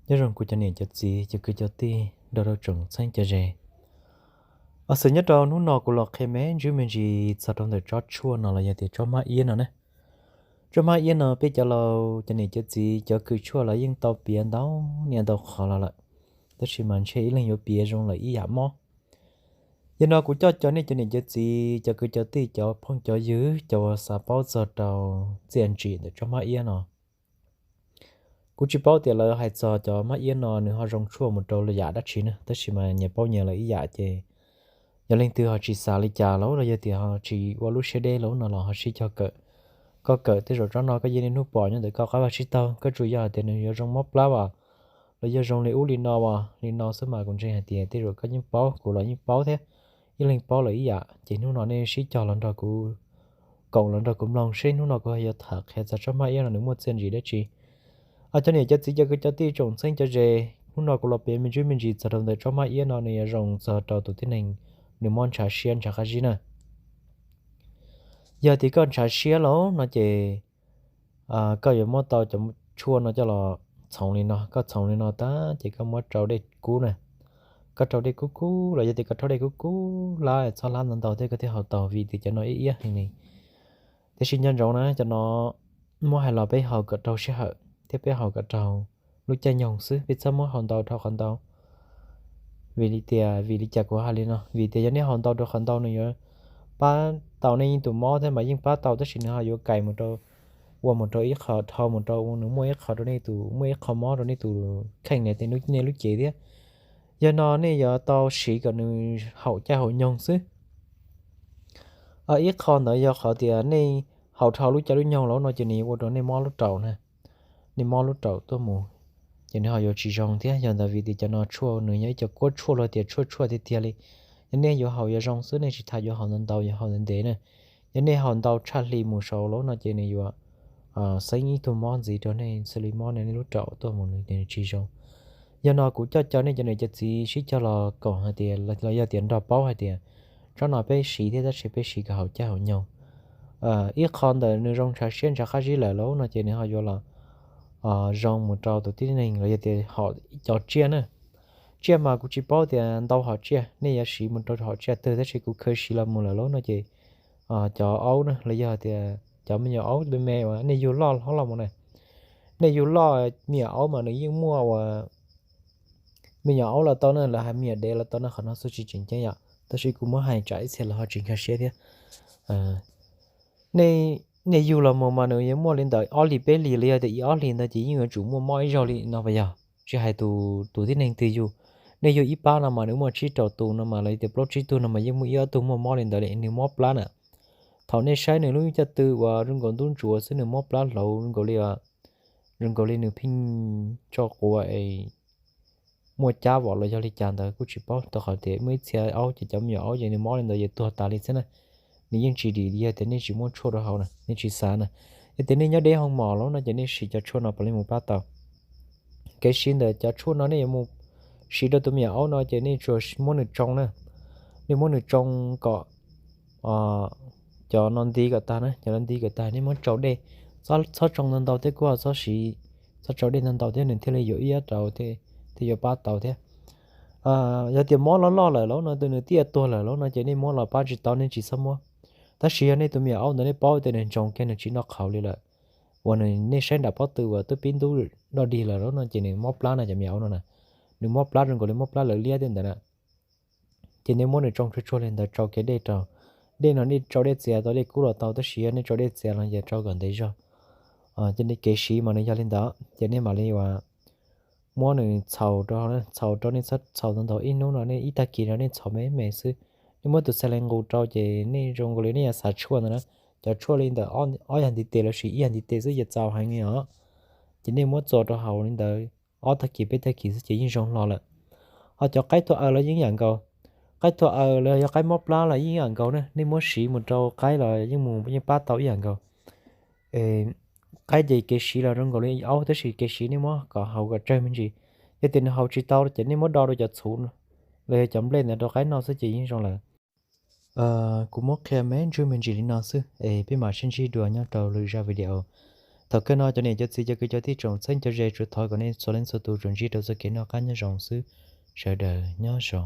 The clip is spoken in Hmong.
Nyob zoo kuv cov niam cov txiv cov kwv cov tij nrog rau tsoom txheeb cov ze. Xws nyob rau hnub no kuv los qhia me ntsis me ntsis txog rau ntawm tsob tshuaj no los yog tias tsob hmab iab no ne. Tsob hmab iab no peb cov laus cov niam cov txiv cov kws tshuaj los yeej tau piav ntau niaj ntau qhov los lawm, tab sis mas ntshe ib leeg yuav piav zoo lawm ib yam mob. Yog no kuv coj cov nej cov niam cov txiv cov kwv cov tij cov phooj cov ywg cov uas xav paub txog rau txiaj ntsim ntawm tsob hmab iab no. Kuv tsis paub tias lawv hais txog cov hmab iab no nws ho zoo tshuaj mus rau yam dab tsi na, tab sis mas nyias paub nyias lawm ib yam ces yog leej twg ho tsis xav li cas los los yog tias ho tsis ua lub siab deb los no los ho sib cog kawm, koj kawm tej zaum tsob no koj yeej niaj hnub pom nyob ntawm koj qab vaj tsib taug, koj tsuas yog hais tias nws yuav zoo mob plab as los yog zoo li ub li no as li no xwb mas kuv ntseeg hais tias tej zaum koj yeej paub, kuv los yeej paub thiab, ib leeg paub lawm ib yam. Ces hnub no nej sib cog los nrog kuv koom los nrog kuv mloog seb hnub no kuv yuav tham qhia txog tsob hmab iab no nws muaj txiaj ntsim dab tsi. Cov niam cov txiv cov kwv cov tij tsoom txheeb cov ze, hnub no kuv los piav me ntsis me ntsis txog rau ntawm tsob hmab iab no nws yuav zoo txog rau tus tib neeg nws mob ntshav siab ntshav qab zib na. Yog tias koj ntshav siab los no ces koj yuav muab tau cov tshuaj no coj los txhoov li no, koj txhoov li no tag ces koj muab rau dej kub na. Koj rau dej kub kub los yog tias koj rhaub dej kub kub hlab txhob hlab ntau ntau thiab koj thiaj haus tau, vim tias cov no iab iab heev li. Tiam sis nco ntsoov na, cov no muab hais los peb haus kom raug sij hawm thiab peb haus kom raug lub caij nyoog xwb, peb txhob muab haus ntau rau qhov ntau. Vim li tias, vim li cas kuv hais li no? Vim tias yog nej haus ntau rau qhov ntau nws yuav pab tau nej ib tug mob thiab mas yeej pab tau, tab sis nws ho yuav kais mus rau, ua mus rau ib qho dhau mus rau nws muaj ib qho rau nej tus, muaj ib qho mob rau nej tus kheej, nej lub cev thiab. Yog no nej yuav tau siv kom nws haum caij haum nyoog xwb. Ib qho ntawd yog qhov tias nej haus dhau lub caij lub nyoog lawm no ces nws yuav ua rau nej mob lub raum na. Nej mob lub raum tuaj mus ces nws ho yuav tsis zoo thiab. Yog ntawd vim tias cov no tshuaj nws yog ib co kuab tshuaj los tias tshuaj tshuaj tiag tiag li. Yog nej yuav haus yuav zoo xwb, nej tsis tas yuav haus ntau ntau, yuav haus ntev ntev na. Yog nej haus ntau tshaj hli mus saud lawm no ces nws yuav xeeb ib tug mob ntxiv rau nej xws li mob nej lub raum tuaj mus nws tsis zoo. Yog no kuv coj cov nej cov niam cov txiv sib cog los koom hais tias los yog tias nrog paub hais tias tsob no peb siv thiab tab sis peb siv kom haum caij haum nyoog. Ib qho ntawm nws zoo ntshav siab ntshav qab zib lawm lawm no ces nws ho yuav los zoo mus rau tus tib neeg los yog tias haum cov tsiaj na. Tsiaj mas kuv tsis paub tias ntau hom tsiaj nej yuav siv mus rau hom tsiaj twg, tab sis kuv khaws siv los mus lawm lawm no ces cov aub na los yog tias cov me nyuam aub me me uas nej yug loj hlob los mus na. Nej yug loj me nyuam aub mas nws yeej muaj uas me nyuam aub los tau na, lawv hais me nyuam dev los tau na, qhov no xwb tsis tseem ceeb yom, tab sis kuv muab hais tsam ib txhia lawv ho tsis nkag siab thiab. Nej yug los mus mas nws yuav muaj li ntawm ob hlis peb hlis los yog tias ib ob hlis ntawd ces yeej yuav tsum muaj mob ib zaug li no puas yog? Tsis hais tus tib neeg twg yug, nej yug ib pab no mas nws muaj tsib rau tus no mas los yog tias plaub tsib tug no mas yeej muaj ib ob tug muaj mob li ntawd li nws mob plab na. Thaum nej saib nws lub caj tw uas zoo nkaus ntub ntsuav xwb nws mob plab hlauv zoo nkaus li, zoo nkaus li nws pheej tso quav es muaj cab vom los yog li cas ntawd kuj tsis paub, rau qhov tias muaj ib txhia aub ces cov me nyuam aub ces nws mob li ntawd yuav tuag tas li xwb na. Nws yeej tsis dim li yog tias nej tsis muab tshuaj rau haus na, nej tsis xav na. Yog tias nej nyob deb hoo mom lawm no ces nej siv cov tshuaj no puav leej mus pab tau. Kev siv ntawm cov tshuaj no nej yuav mus siv rau tus me nyuam aub no ces nej tsuas muab nws tsoo na. Nej muab nws tsoo kom cov no nti kom tag na, cov no nti kom tag nej muab tsau dej, txhob tsoo ntau ntau thiab kuj txhob siv, txhob tsau dej ntau ntau thiab nws thiaj li yuav iab rau thiab yuav pab tau thiab. Yog tias mob loj loj lawm lawm no, nws tiaj tuag lawm lawm no ces nej muab los pab tsis tau, nej tsis txhob muab. Tab sis yog nej tus me nyuam aub ntawd nej paub tias nws ntsoov kiag nws tsis noj qhauv li lawm, uas nws, nej saib nram pob tw uas twb pib ntub dog dig lawm lawm no ces nws mob plab no, cov me nyuam aub no na, nws mob plab zoo nkaus li mob plab lawv liab tej ntawd na. Ces nej muab nws tsoo tsuag tsuag li ntawd tsau kiag dej rau. Dej no nej tsau dej txias tau, dej kub los tau, tab sis yog nej tsau dej txias los ces tsau kom ntev zog. Ces nej kev siv mas nws yog li ntawd ces nej mam li uas muab nws txhaus rau, txhaus rau, nej txhob txhaus ntau ntau, ib hnub no nej ib tag kis no nej txhaus me me xwb. Nej muab tus xas les nqus rau ces nej zoo nkaus li nej yuav xav tshuaj ntawd na. Cov tshuaj li ntawm ob yag ntiv tes los sis ib yag ntiv tes xwb ces txaus heev li os. Ces nej muab txua rau haus li ntawd ob tag kis peb tag kis xwb ces yeej zoo hlo lawm. Ho cov qaib tuag aws los yeej ib yam nkaus. Qaib tuag aws los yog qaib mob plab los yeej ib yam nkaus na, nej muab siv mus rau qaib los yeej mus yeej pab tau ib yam nkaus. Qaib ces kev siv los zoo nkaus li aub tab sis kev siv nej muab kom haus kom tsawg me ntsis. Yog tias nws haus tsis tau ces nej muab do rau cov txhuv los yog cov nplej ntawd rau qaib noj xwb ces yeej zoo lawm. Kuv muab qhia me ntsis me ntsis li no xwb es peb mam sib ntsib dua nyob rau lwm zaj video. Thaum kawg no cov niam cov txiv cov kwv cov tij tsoom txheeb cov ze tsuas thov kom nej txhua leej txhua tus tsuas ntsib rau txoj kev noj qab nyob zoo xwb. Sawv daws nyob zoo.